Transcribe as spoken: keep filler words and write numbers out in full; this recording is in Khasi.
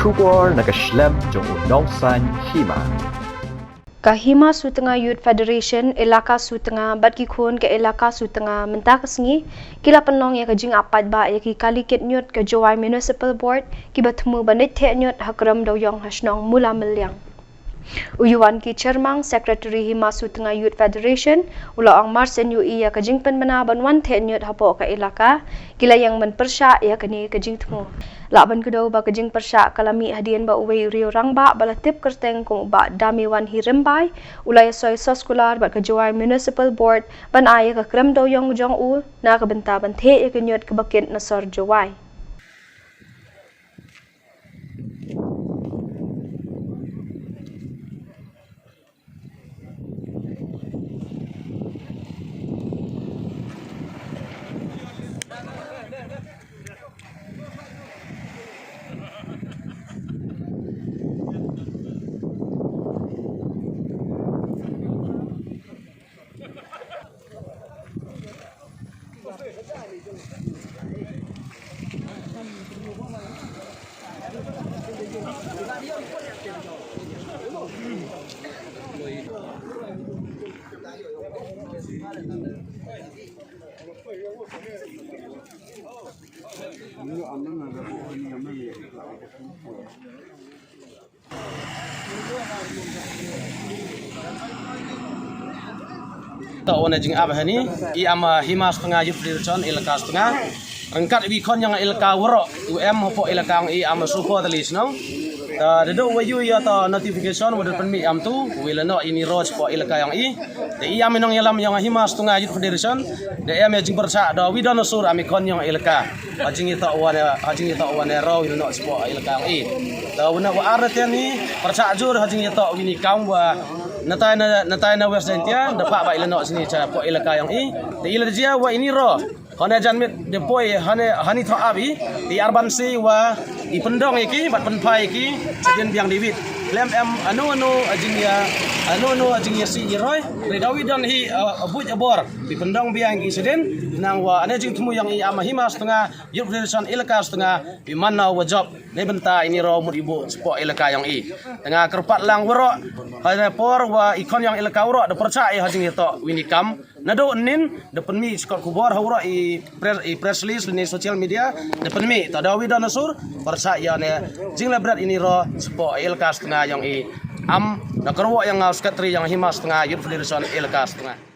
Khubor na ka shlem jong u nongsaiñ hima. Ka Hima Sutnga Youth Federation Elaka Sutnga bad ki khun ka Elaka Sutnga mynta ka sngi ki la pynlong ïa ka jingap paidbah ïa ki kali kit ñiut ka Jowai Municipal Board kiba thmu ban leit theh ñiut ha Krem Dewïong ha shnong Mula Meliang. U Yuan Ki Chermang, Secretary Hima Sutnga Youth Federation, u la ong mar shen ïohi ïa ka jingpynbna ban wan theh ñiut hapoh ka elaka, ki la ïeng ban pyrshah ïa kane ka jingthmu. Lah ban kdew ba ka jingpyrshah ka la mih hadien ba uwei u riew rangbah ba la tip kyrteng kum u Bah Damiwan Hi Rymbai u la ïasoi soskular bad ka Jowai Municipal Board ban ai ïa ka Krem Dewïong jong u na ka bynta ban theh ïa ka ñiut kaba kit na sor Jowai. To wan jingap hani i am, ah, Hima Sutnga Youth Federation Elaka Sutnga. Ryngkat wi khon ïong elaka waroh u em hapoh elaka ong i am supo tali shnong. Ta da dok wa yu ïa ta notification wa da pynmih am tu wi la noh ini ro hapoh elaka ong i. Da i am i nongïalam ïong Hima Sutnga Youth Federation da em ïa jingpyrshah da wi don sur am i khon ïong elaka. Ha jingïatoh wan, ha jingïatoh wan ïa ro wi la noh hapoh elaka ong i. Ta wa na wa ar ten ni pyrshah jur ha jingïatoh wi ni kam wa natai na, natai na West Jaintia da pha ba i la noh sini cha hapoh elaka ong i. Da i la jia wa ini ro. Hane jan mit de poi hane hani tho abi di arban si wa i pyndong iki bat pynpai iki sedin biang David. Lem em anu anu ajing ya anu anu ajing ya si i roi. Ri dawi don hi, uh, buj abor di pyndong biang iki sedin nang wa ane jing temu yang i ama Hima Sutnga Youth Federation elaka Sutnga di mana wa job ne benta ini ro mut ibu sepo elaka yang i. Tengah kerpat lang waro hane por wa ikon yang elaka waro de percaya hajing ya to wini kam. Naduh nin da pynmih skot khubor ha waro i press, i press release ni social media da pynmih ta dawi da nasur. Parsa ïa ne jinglebret ini ro sepo elaka Sutnga ïong i am da kerwo ïong nga sekretari ïong Hima Sutnga Youth Federation elaka Sutnga.